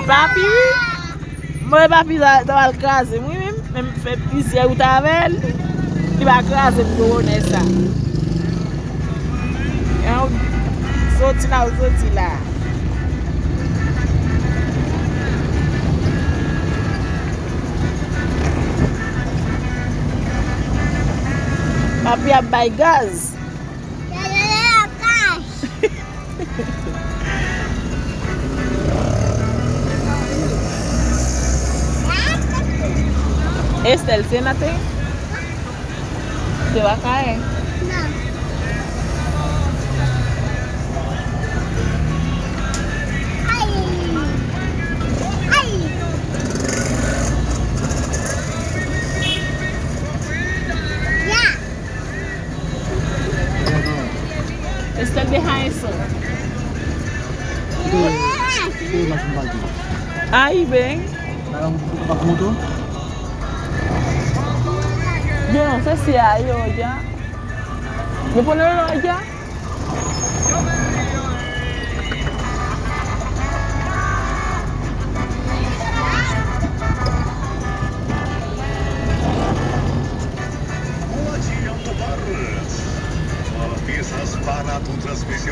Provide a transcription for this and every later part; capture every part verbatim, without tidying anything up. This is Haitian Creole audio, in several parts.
Papi, wi. Mwen papi ta, ta pral kraze m, wi, menm, menm fè plizyè wout avè l, li pa kraze m gwo bonè sa. Yon soti la, w soti la. Papi ap bay gaz. Estelle, say nothing? Te pa ka ye. Estelle behind so. Ayi, ben. Bon, se si a yo dja. Yo pran nan lò dja.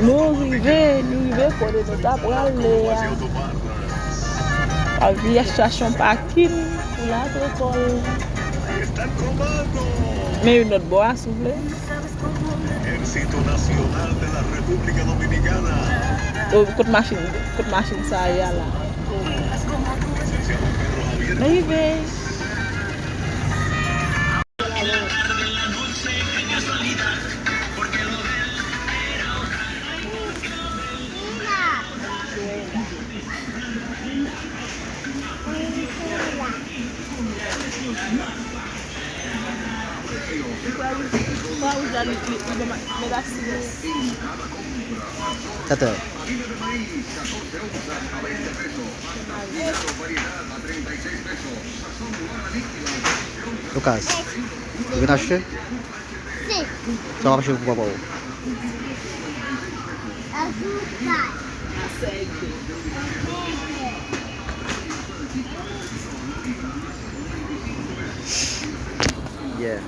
Nou rive, nou rive kote nou ta prale a. Avi a chache yon pakin pou l al lekòl. Men yon lòt bò a, si w vle. O, kot machin, kot machin sa a ye a la? Nou rive. Tata. Lucas, ou vin achte? Sa w ap achte pou papa w? Yeah.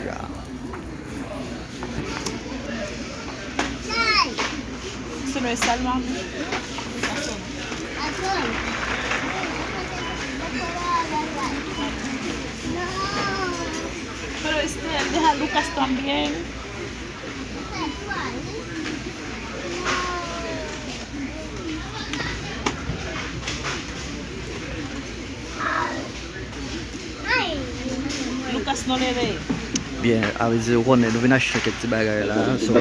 Yeah. Sonè sèlman. Pero este, deja Lucas también. Lucas no le ve. Byen, a vle di, ou konnen, nou vin achte kèk ti bagay la, so.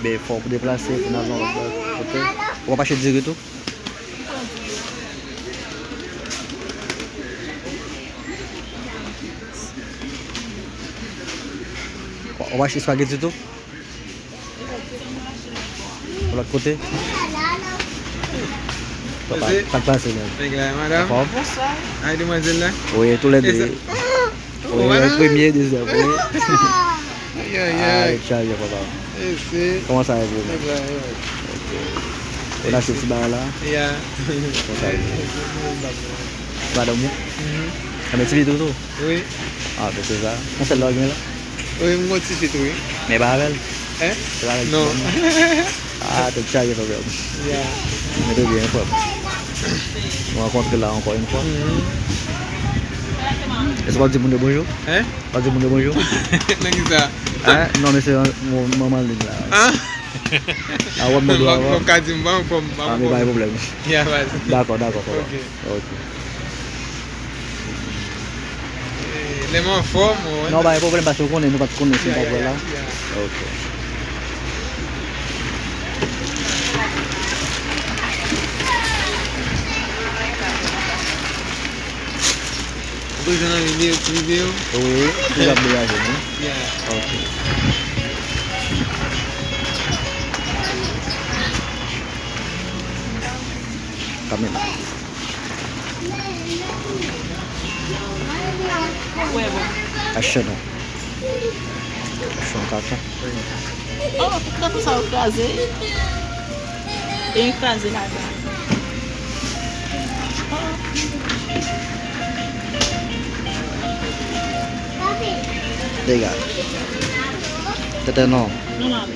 Ben, fò w deplase pou n al nan lòt kote. Ou pa achte diri tou? Ou pa achte espageti tou? Pou lòt kote? Sa pa, sa k pase menm? Nèg la, madam. Anfòm? Ay, demwazèl la. Wi, toulède. Wi, premye, dezyèm, wi. Ay, ay, ay. Ay, chaje, papa. Kòman sa ye pou ou? Nèg la, yo. Ok. Ou achte ti bagay la? Ya. Kòman sa ye pou ou? Madanm ou? Mhm. Anben, ti pitit ou tou? Wi. Ah, ben se sa. Yon sèl la w gen la? Wi, m gon ti fi tou, wi. Men pa avè l? Hein? Se pa avè l? Non. Ah, tèt chaje, frè m. Yeah. Men trè byen, frè m. Nou rankontre la ankò yon fwa. Mhm. Èske w ap di moun yo bonjou? Hein? W ap di moun yo bonjou? Nan ki sa? Hein? Non, men se yon, yon manman liy la. Ah? Ah, w ap mande w avan. Ou ka di m, ban m fòm, ban m fòm. Ah, men pa gen pwoblèm. Yeah, vas-y. Dakò, dakò, papa. Ok. Ok. Eh, lè m anfòm, ou wè. Non, pa gen pwoblèm, paske ou konnen, nou pa t konnen si n t ap wè la. Ya, ya, ya. Ok. Ou bezwen nan videyo, ti videyo? Wi, wi, wi, ap degaje nou. Ya. Ok. Kamera. Action. Chan kaka. Oh, poukisa tout sa yo kraze? E kraze ladan. Dega. Tete non. Non, mami.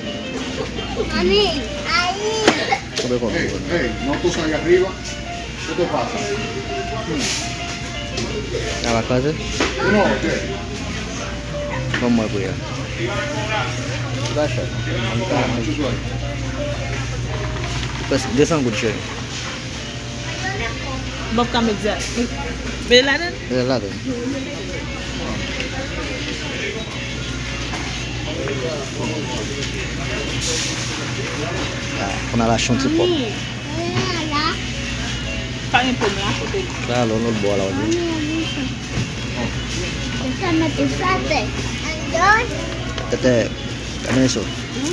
Mami, ayi. Koube kò. Hey, hey, non, tout sa y arriba. Kòman w ap kraze? Ban m wè pou yo. Li pa chè. Prèske de san goud, cheri. Bob ka met djaz. Mete ladan? Mete ladan. Ah, kounye a la chonti pòm. Pa gen pòm la kote. Sa lò lòt bò la ou di. Tete, kane so.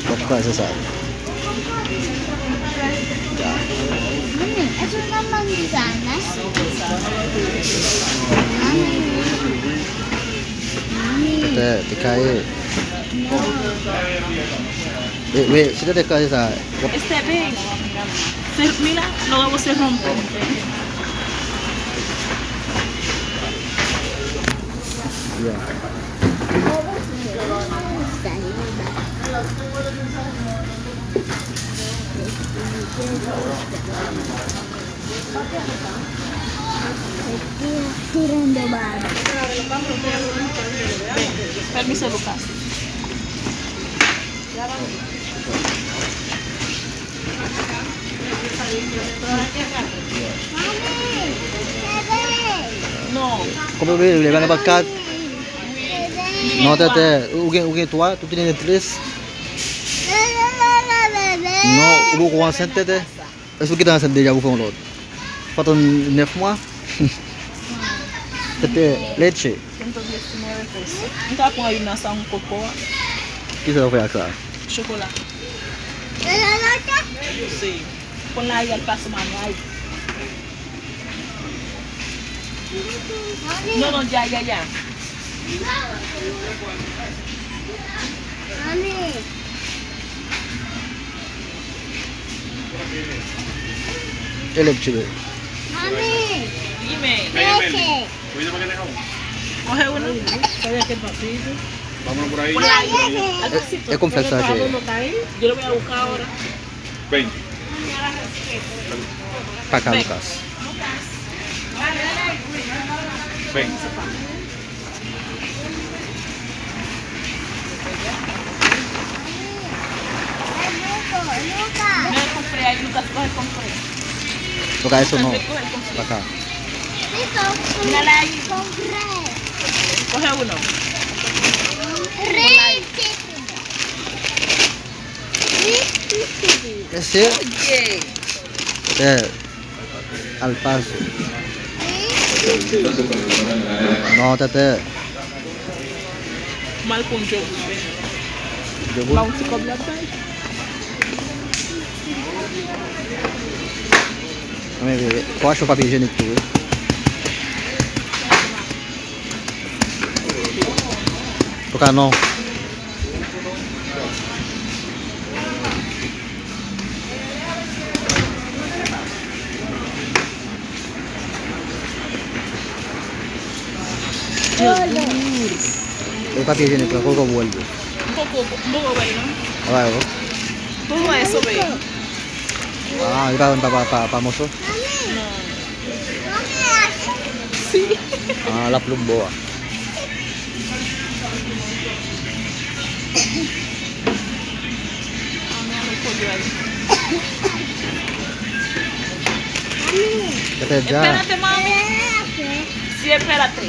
Bon, kwa se sa. Tete, te kaye. E, wi, si te te kraze sa. Estè, ben, se mi la, no, se rompe. Yeah. Tirando barro. Permiso, Lucas. Non. Kòman w vle, w vle pa nenpòt kat? Non, tete, ou gen, ou gen twa, tout li gen tres. Non, ou poko ansent, tete? Èske w kite ansent deja pou fè yon lòt? Fò tann nèf mwa? Tete, leche. M ta pran youn nan sa m koko a. Kisa w fè ak sa? Chokola. Se. Konn la, y al pase manmay. Non, non, dja, dja, dja. Mami. Electric. Mami. Dime. Leche. Coge uno. Vámonos por ahí. Por ahí. E, e konflèks sa, cheri? Yo le voy a buscar ahora. Ven. Kaka Lucas. Ven. Lucas, coge el conflé. Lucas, eso no. Acá. Mírala ahí. Coge uno. Ese. Oye. Eh. Al pase. Non, tete. Mal pou djòb. Djòb. Ba yon ti kòb ladan. Mwen veye. Fò achte yon papye ijenik tou, wi. Antouka, non. E papye ijenik la, kote w wè l ye? M poko, m poko wè l non. Wè, wè. Bon, wè, sove. Ah, li pa vann pa, pa, pa, pa moso? Non. Si. Ah, l ap lòt bò a. Tete dja. Espérate, mami. Si, espérate.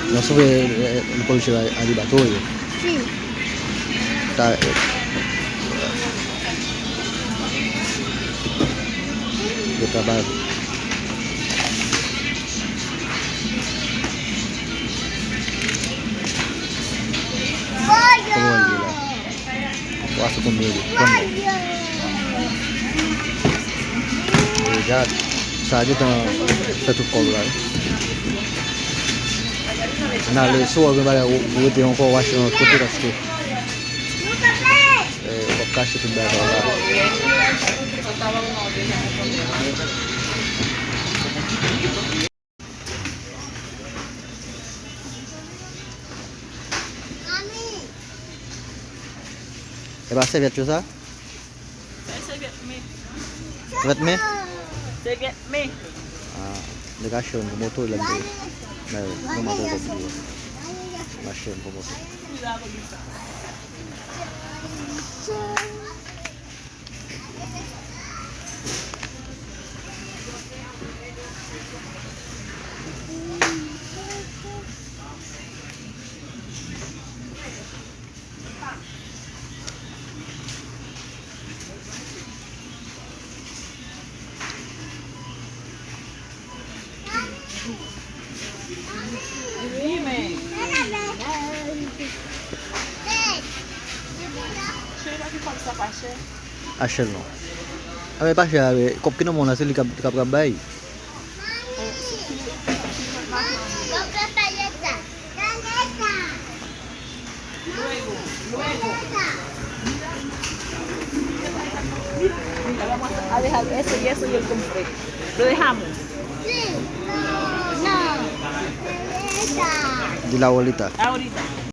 Non, sove, eh, eh, li pa rive a, a li bato yo. Si. Ta, eh, yo travay. Kòman l ye la? Wa se konbyen li pran. Regade, sa gentan fè tout kòb la, wi. N ale, si w wè gen bagay ou, ou rete ankò, w achte yon lòt kote paske, eh, w ap kache tout bagay la. E pa sèvyèt yo sa? Se sèvyèt men. Sèvyèt men? Sèvyèt men. Ah, nèg achte youn pou moto, lè m te. Men, non, m ap poko bliye. M achte youn pou moto. Wi, men. Cheri, pa gen kòb sa pa chè. Achèl non. A, men pa chè, a, men kòb ki nan men w la, se li k ap, k ap, k ap bay. Alejandro, eso, y eso y el compré. Lo dejamos. Dile ahorita. Ahorita.